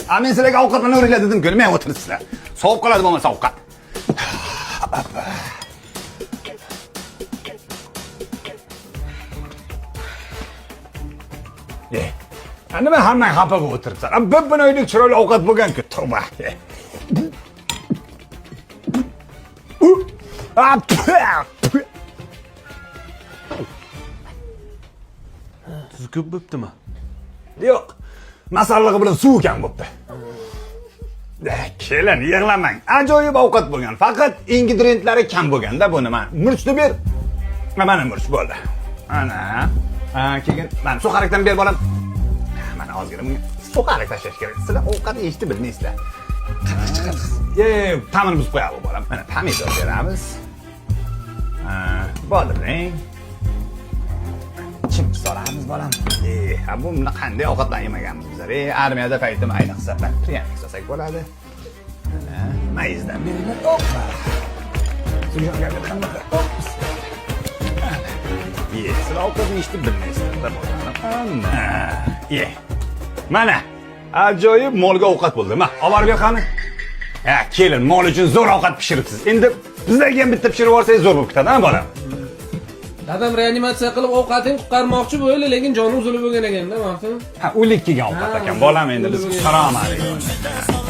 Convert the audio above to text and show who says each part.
Speaker 1: A men sizlarga ovqatlanaveringlar dedim-ku, nima o'tiribsizlar? Sovib qoladi bo'lmasa ovqat. E, a nima hammang xafa bo'lib o'tiribsan? A bir binoylik chiroyli ovqat bo'lgan-ku, tavba. A, puf.
Speaker 2: Tuzi ko'p bo'ptimi?
Speaker 1: Yo'q. Masallig'i bilan suv kam bo'pti. Kelin, yig'lamang. Ajoyib ovqat bo'lgan. Faqat ingredientlari kam bo'lganda buni mana. Murchni ber. Ha, mana murch bo'ldi. Ana. Ha, keyin mana suxarikdan ber bolam. Mana ozgina bunga suxarik tashlash kerak. Sizlar ovqat yeyishni bilmaysizlar. Ye, ta'mini buzib qo'yadi bu bolam. Mana pomidor beramiz. Ha, bodring. Chimchi solamiz bolam. Ha, bu buni qanday ovqatlar yemaganmiz bizlar. Armiyada paytim ayniqsa pryanik solsak bo'ladi. Mana mayizdan beringlar. Oppa. Sujanga beramiz. Ops. Ye, sizlar ovqat yeyishni bilmaysizlar bolam. Ana. Ye. Mana ajoyib molga ovqat bo'ldi. Ma, olib borib ber qani. Ha, kelin, mol uchun zo'r ovqat pishiribsiz. Endi bizlarga ham bitta pishirib yuborsangiz zo'r bo'lib ketadi, ha bolam?
Speaker 3: Dadam reanimatsiya qilib ovqatini qutqarmoqchi bo'ldi, lekin joni uzilib bo'lgan ekanda, maftum.
Speaker 1: Ha, o'lik kelgan ovqat ekan. Bolam, endi biz
Speaker 3: O'lik.
Speaker 1: qutqara olmadik.